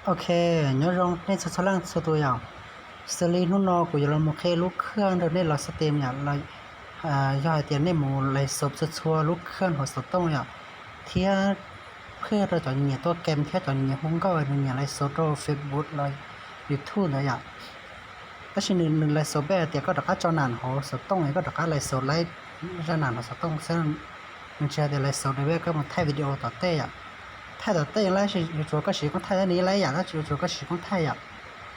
Ok, nyob zoo nej txhua txhua leej txhua tus yom. Xws li hnub no kuv yuav los mus qhia lub khaj rau nej los xab tes yom, los yog hais tias nej mus lais xauv txhua txhua lub khaj hauv xov tooj yom, thiab qhia rau cov nyiam tuaj kem thiab cov nyiam hu nkauj nws nyiam lais xauv rau Facebook los YouTube ntawd yom. Tab sis nws nws lais xauv npe hais tias koj rov qab tso nam hauv xov tooj, koj rov qab lais xauv laib zaj nam hauv xov tooj xwb. Nws tsis hais tias lais xauv npe koj mus thaij video tom tej yom. Thaij tom tej laib, yuav tsuas koj siv koob thaij nws laib yom, tab sis yuav tsuas koj siv koob thaij yom.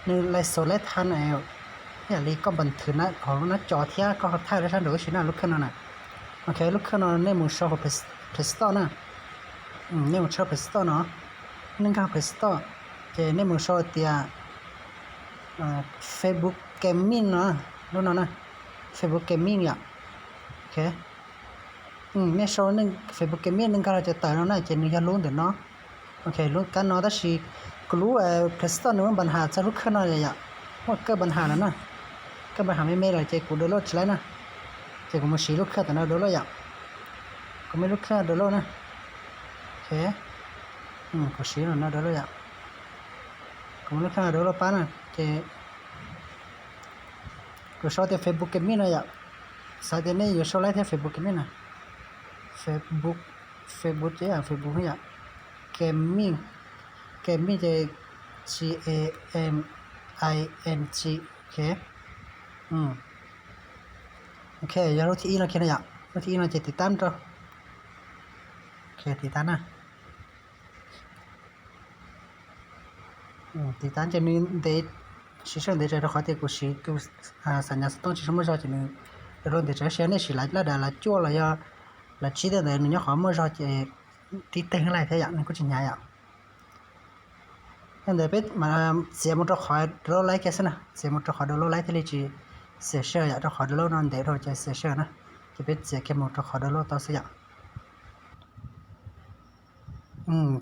Nws lais xauv laib tha na, ib yam li koj npas thwv hauv lub nab co thiab koj ho thaij laib sab nraud ib si na lub khaj no na. Ok, lub khaj no nej mus sau hauv Play Store na. Nej mus tshawb Play Store no, nej nkag Play Store, ces nej mus sau tias Facebook Gaming no, lub no na, Facebook Gaming yom. Ok, nej sau Facebook Gaming nej nkag los ces tawm no na, ces nws yog lub ntawm no. Ok, lub kab no tab sis kuv lub Play Store nws muaj npas has txog lub khaj no yom, muaj kawj npas has lawm na. Kawj npas has me me lawm ces kuv download tsis laib na. Ces kuv mus siv lub khaj ntawm no download yom. Kuv muaj lub khaj download na. Ok, kuv siv no download yom. Kuv muaj lub khaj download pab na, ces kuv sau tias Facebook Gaming no yom. Xav tias nej yuav sau laib thiab Facebook Gaming na. Facebook, Facebook ces yam Facebook yom. Gaming, Gaming ces G A M I N G. Ok, ok, yog lub thib ib no kiag no yom, lub thib ib no ces tiv tab rau. Ok, tiv tab na. Tiv tab ces nws ntev, siv sij hawm ntev tsawv rau qhov tias kuv siv tus xas nyas xov tooj tsis muaj zog ces nws download ntev tsawv. Tab sis nej siv laj daim las cuaj los yog las tsib tej ntawd nws nyob qhov muaj zog ces tib teg laij thiab yom, nws kuj tsis hnyav yom. Yog ntawd peb txiav mus rau qhov download laib kiag xwb na, txiav mus rau qhov download laib thiaj li tsis xiam sij hawm yom, rau qhov download no ntev dhau ces xiam sij hawm na. Ces peb txiav kiag mus rau qhov download tau xwb yom.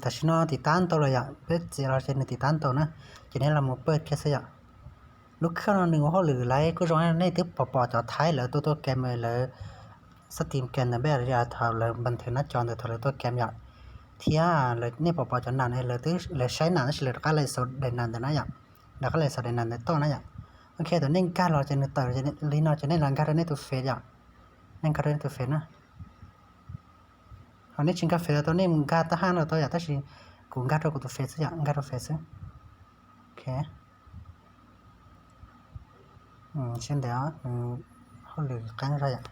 Tam sim no tiv tab ntau lawm yom, peb txiav los ces nws tiv tab ntau na, ces nej los mus pawj kiag xwb yom. Lub khaj no nws ua hauj lwm laib kuj zoo, nej twb pom pom cov Thaib lawv tuaj tuaj kem lawv xab tis kem ntawm npej thaum lawv npas thwv nab co ntawd thaum lawv tuaj kem yom. Thiab nej pom pom cov nam lawv twb lawv saib nam tab sis lawv rov qab lais xauv daim nam ntawd na yom, rov qab lais xauv daim nam ntawd toj na yom. Ok, thaum nej nkag los ces nws tawm li no ces nej los nkag rau nej tus Face yom, nej nkag rau nej tus Face na. Ho nej tsis nkag Face los tau, nej mus nkag tab hab los tau yom, tab sis kuv nkag rau kuv tus Face xwb yom, nkag rau Face xwb. Ok, siab ntev, nws hauj lwm qeeb zog yom.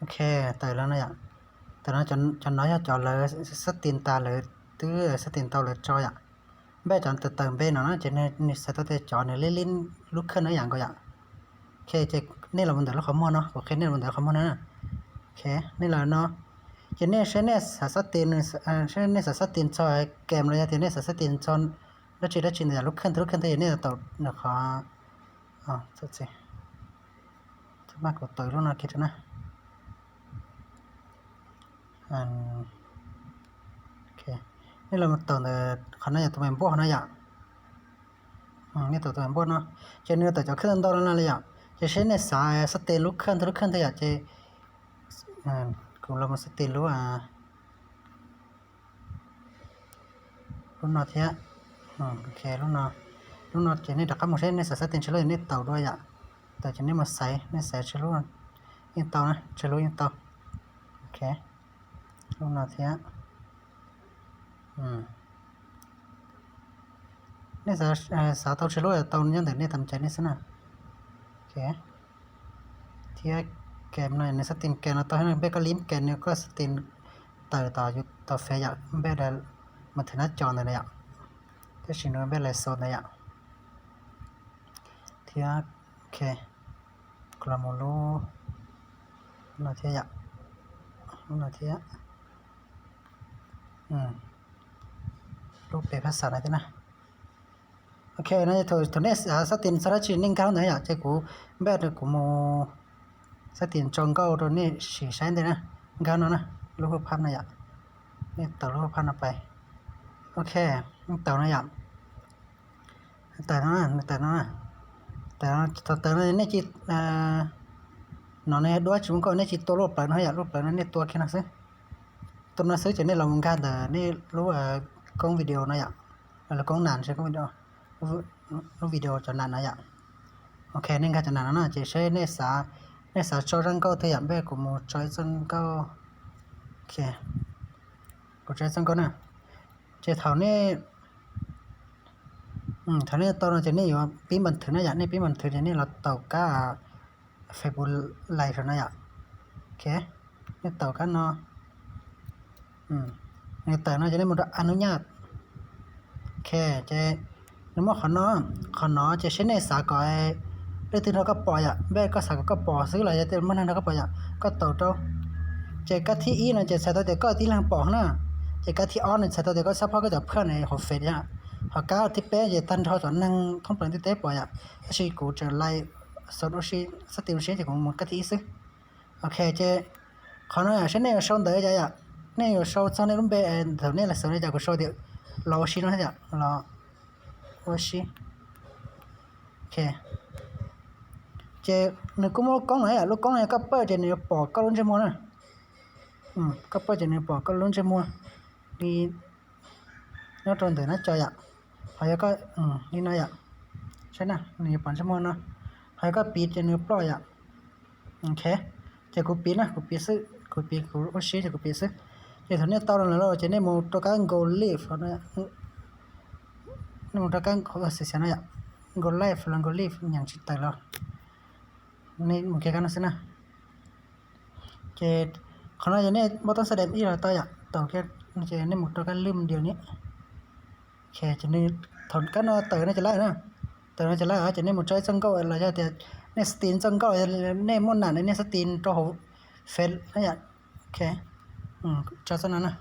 Ok, tawm los no yom. Tawm no, cov no yog cov lawv xab tis tas, lawv twb xab tis tau lawv tso yom. Npej cov tawm tawm npe no na ces nws xav tau tias cov nws li li lub khaj no yam nkaus yom. Ok, ces nej los mus ntawm lub qhov muag no, kuv qhia nej los mus ntawm lub qhov muag no na. Ok, nej los no, ces nej saib nej xav xab tis, saib nej xav xab tis txog kem los yog tias nej xav xab tis txog dab tsi dab tsi ntawd yom, lub khaj ntawd, lub khaj ntawd yom, nej tau nws qhov, maj kuv tawm lub no kiag rau na. Nej los tawm ntawm qhov no yom, tus me npuaj qhov no yom. Nej tawm tus me npuaj no, ces nws tawm cov khaj ntau ntau no li yom. Ces saib nej xav xab tis lub khaj ntawd, lub khaj ntawd yom, ces kuv los mus xab tis lub lub no thiab. Ok, lub no, lub no ces nej rov qab mus saib nej xav xab tis tsawg lub, nej tau dua yom. Tau ces nej mus xaiv, nej xaiv tsawg lub yeej tau na, tsawg lub yeej tau. Ok, lub no thiab. Nej xav tau tsawg lub tau, nyob ntawm nej tes cai nej xwb na. Ok, thiab kem no nws xab tis kem no tau, npej koj li kem no koj xab tis tawm tom yus tus Face yom, npej mus thwv nab co ntawd na yom, tab sis nws npej lais xauv ntawd yom. Thiab, ok, kuv los mus lub no thiab yom, lub no thiab, lub pem phab xav no thiab na. Ok, no thaum nej xab tis txog dab tsi nej nkag ntawd yom, ces kuv npaj rau kuv mus xab tis tso nkauj rau nej sim saib ntej na. Nkag no na, lub hwj phab no yom, nej tau lub hwj phab no pais. Ok, tau no yom, tau no, tau no, tau no nej cia, no nej duab tsis muaj nkauj nej cia tua lub plawv no yom, lub plawv no nej tua kiag no xwb. Tus no xwb ces nej los mus nkag ntawm nej lub koob video no yom, lub koob nas, lub video cov nas no yom. Ok, nej nkag cov nas no na ces seb nej xav, nej xav tso zaj nkauj twg yom, npej kuv mus tso ib zaj nkauj. Ok, kuv tso ib zaj nkauj na. Ces thaum nej, thaum nej tau no ces nej yuav pib npas thwv na yom, nej pib npas thwv ces nej los taus kab Facebook Live no yom. Ok, nej taus kab no, nws tawm no ces nej mus rau a nub nyaj. Ok, ces nws muaj qhov no, qhov no ces seb nej xav kom leej twg nrog koj pom yom, npej koj xav kom koj pom xwb los yog tias muaj neeg nrog koj pom yom, koj taus rau. Ces kab thib ib no ces txhais tau tias koj tib leeg pom na, ces kab thib ob no txhais tau tias koj xab phob koj cov phaj no hauv Face yom, ho kab thib peb ces tag nrho cov neeg thoob plaws ntiaj teb pom yom, tab sis kuv tseem lai xov ua si, xab tis ua si ces kuv mus kab thib ib xwb. Ok, ces qhov no yom, seb nej yuav sau ntawv yom, nej yuav sau txog nej lub npe, thaum nej lawv xav no ces kuv sau tias los ua si no yom, los ua si. Ok, ces nws kuj muaj lub koob no yom, lub koob no yog koj pawj ces nws yuav pom koj lub ntsej muag na. Koj pawj ces nws pom koj lub ntsej muag li nyob rau ntawm no tso yom. Ho yog koj, li no yom, saib na, nws yuav pom ntsej muag no. Ho yog koj piv ces nws ploj yom. Ok, ces kuv piv na, kuv piv xwb, kuv piv, kuv ua si ces kuv piv xwb. Ces thaum nej tau lawm ces nej mus rau kab go live, nej mus rau kab, xav no yom, go live los go live nyeem tsis tawm los, nej mus kiag kab no xwb na. Ces qhov no ces nej npau taub xab dees ib los tau yom, tau kiag ces nej mus rau kab lwm diav ni. Ok, ces nws, thaum kab no tawm no ces lawm na, tawm no ces lawm ces nej mus tso ib txoj nkauj los yog tias nej xab tis txoj nkauj, nej muaj nam nej xab tis rau hauv Face na yom. Ok, tso txoj no na.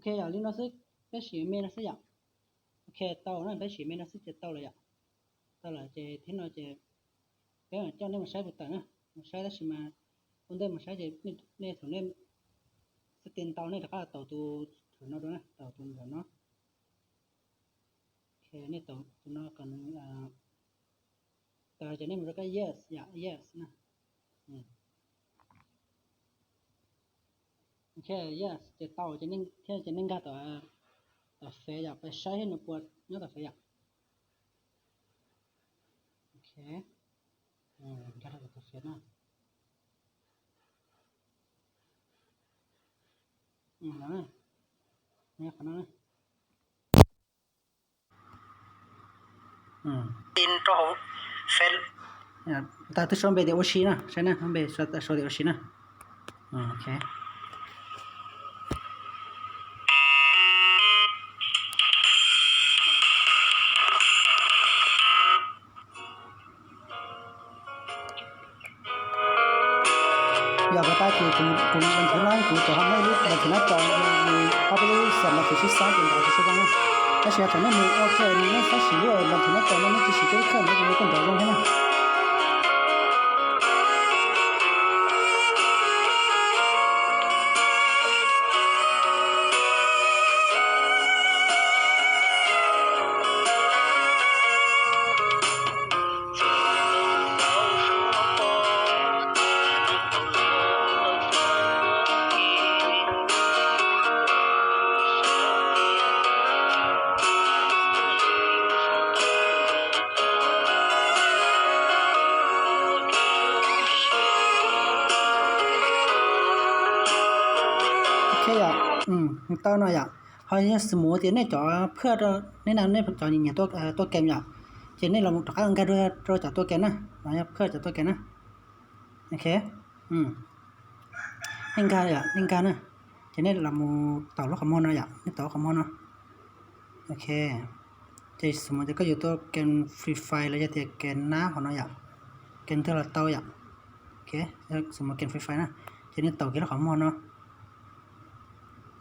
Ok, yog li no xwb, peb sim me no xwb yom. Ok, tau na, peb sim me no xwb ces tau lawm yom. Tau lawm ces thiab no ces peb mam coj nej mus saib puas tawm na, mus saib tab sis mas ua ntej mus saib ces nej thaum nej xab tis tau nej rov qab taus tus, tus no dua na, taus tus ntawm no. Ok, nej taus tus no kom nws tawm ces nej mus rau kab yes yom, yes na. Ok, yes ces tau thiab ces nej nkag tom, tom Face yom, peb saib thiab nws puas nyob tom Face yom. Ok, nkag rau tom Face na. Qhov no, qhov no. Tis rau hauv Face, tag twb sau npe tias ua si na, saib na, npe sau tias ua si na. Ok. Yog kov tag ces kuv, kuv nthwv no kuv tseem ho muaj ib lub nthwv no tso, ob peb lub xam nthwv sib xab ces nrov tsis zoo na. Tab sis yog thaum nej mus ua ke nws nej txhob siv lub nthwv no tso no, nej tsis siv tej khawj no ces nws kuj nrov zoo thiab na. Ok yom, tau no yom. Ho yog xws mus tias nej cov phaj rau nej na, nej cov nyiam tuaj kem yom, ces nej los rov qab nkag rau cov tuaj kem na, no yog phaj cov tuaj kem na. Ok, nej nkag yom, nej nkag na, ces nej los mus taus lub qhov muag no yom, nej taus lub qhov muag no. Ok, ces xws mus tias koj yuav tuaj kem Free Fire los yog tias kem nab hov no yom, kem twg los tau yom. Ok, xws mus kem Free Fire na, ces nej taus kiag lub qhov muag no.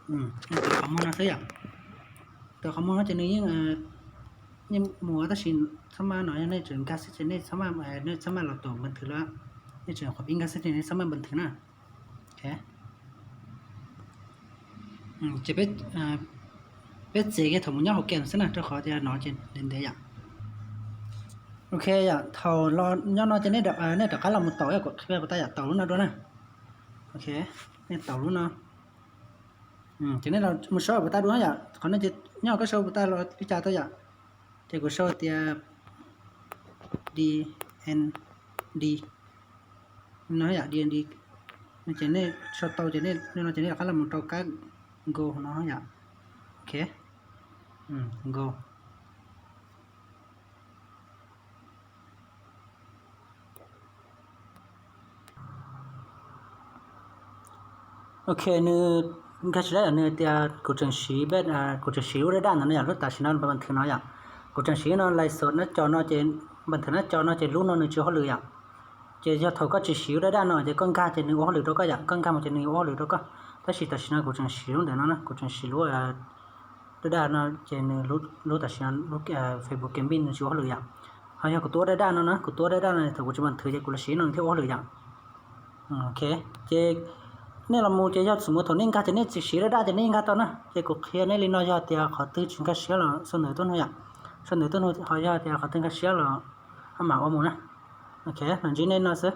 Nej taus qhov muag no xwb yom. Taus qhov muag no ces nws yeej, yeej mus tab sis txhob maj no, yog nej tseem nkag xwb ces nej txhob maj, nej txhob maj los taus npam thwv lawm. Nej tseem qhov pib nkag xwb ces nej txhob maj npam thwv na. Ces peb txiav kiag thaum mus nyob hauv kem xwb na, rau qhov tias no ces ntev ntev yom. Ok yom, thaum los nyob no ces nej rov qab los mus taus, kuv qhia puas tau yom, taus lub no dua na. Ok, nej taus lub no. Ces nej los mus sau puas tau dua yom, qhov no ces nyob koj sau puas tau los li cas tau yom. Ces kuv sau tias D N D no yom, D N D no ces nej sau tau ces nej no ces nej rov qab los mus rau kab Go no yom. Ok, Go. Ok, nws nkag tsis dab yom, nws tias kuv tseem siv, kuv tseem siv lub dab daj ntawd no yom, lub tam sim no npam thwv no yom. Kuv tseem siv no lais xos nab co no ces npam thwv nab co no ces lub no nws tsis ua hauj lwm yom. Ces yog thaum koj tsis siv lub dab daj no ces koj nkag ces nws ua hauj lwm rau koj yom, koj nkag mus ces nws ua hauj lwm rau koj. Tab sis tam sim no kuv tseem siv lub ntawm no na, kuv tseem siv lub dab daj no ces nws lub tam sim no lub Facebook Gaming nws tsis ua hauj lwm yom. Ho yog kuv tuav dab daj no na, kuv tuav dab daj no thaum kuv tsis npam thwv ces kuv los siv no nws thiaj ua hauj lwm yom. Ok, ces nej los mus ces yog xws mus thaum nej nkag ces nej tsis siv dab daj ces nej nkag tau na. Ces kuv qhia nej li no, yog tias qhov twg tsis nkag siab los sau ntawv tuaj nug yom. Sau ntawv tuaj nug ho yog tias qhov twg nkag siab los mam ua mus na. Ok, los ntsib nej no xwb.